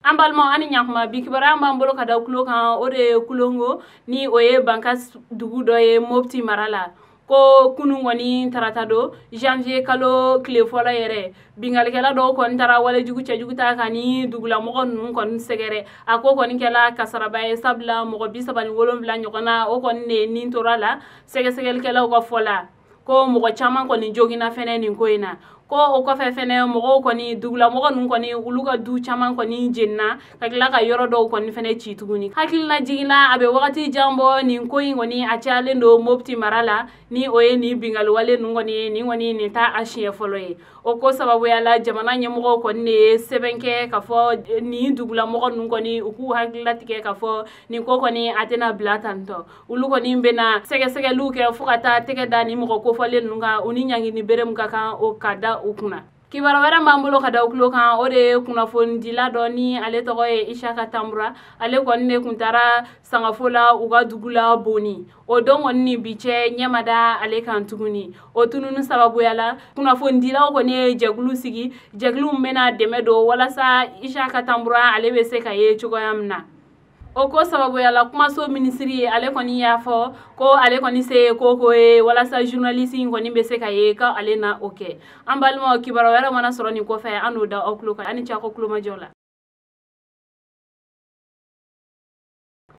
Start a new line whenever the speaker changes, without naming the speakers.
An balimaw, ani ɲakuma. Bi kibaruya b'an bolo ka da kulo kan, o de ye Kulongo, ni o ye Banka dugu dɔ ye Mopti mara la, ko kunun kɔni, tarata don, janvier kalo tile fɔlɔ yɛrɛ, bingalikɛla dɔw kɔni taara walejugu cɛjugu ta ka ni dugulamɔgɔ ninnu kɔni sɛgɛrɛ. A ko kɔni kɛla kasaraba ye, sabula mɔgɔ 37 ɲɔgɔn na, o kɔni de nin tora la. Sɛgɛsɛgɛlikɛlaw ka fɔ la, ko mɔgɔ caman kɔni joginna fɛnɛ nin ko in na. Ko o kɔfɛ fɛnɛ, mɔgɔw kɔni, dugulamɔgɔ ninnu kɔni, olu ka du caman kɔni jenina, ka tila ka yɔrɔ dɔw kɔni fɛnɛ ci tuguni. Hakilina jiginna, a bɛ wagati jan bɔ, nin ko in kɔni a cayalen don Mopti mara la, ni o ye nin bingaliwale ninnu kɔni ye. Nin kɔni, nin t'a a siɲɛ fɔlɔ ye. O ko sababuya la, jamana ɲɛmɔgɔw kɔni de ye sɛbɛn kɛ ka fɔ nin dugulamɔgɔ ninnu kɔni, u k'u hakililatigɛ ka fɔ nin ko kɔni a tɛna bila tantɔ. Olu kɔni bɛna sɛgɛsɛgɛliw kɛ fo ka taa tɛgɛ da nin mɔgɔ kofɔlen ninnu kan, u ni ɲangini bere min ka kan, o ka da u kunna. Kibaru wɛrɛ b'an bolo ka da kulo kan, o de ye kunnafonidila dɔ, ni ale tɔgɔ ye Isaka Tambura. Ale kɔni de kun taara sangafo la u ka dugu la Boni. O don kɔni ni bi cɛ, ɲɛ ma da ale kan tuguni. O tununi sababuya la, kunnafonidilaw kɔni ye jɛkulu sigi, jɛkulu min bɛna dɛmɛ don walasa Isaka Tambura ale bɛ se ka ye cogoya min na. O ko sababuya la, kumaso minisiri, ale kɔni y'a fɔ ko ale kɔni se ye ko ko ye walasa journaliste in kɔni bɛ se ka ye, ko ale na o kɛ. An balimaw, kibaruya wɛrɛ mana sɔrɔ nin kɔfɛ, an n'o da aw tulo kan. Ani cako kulomajɔ la.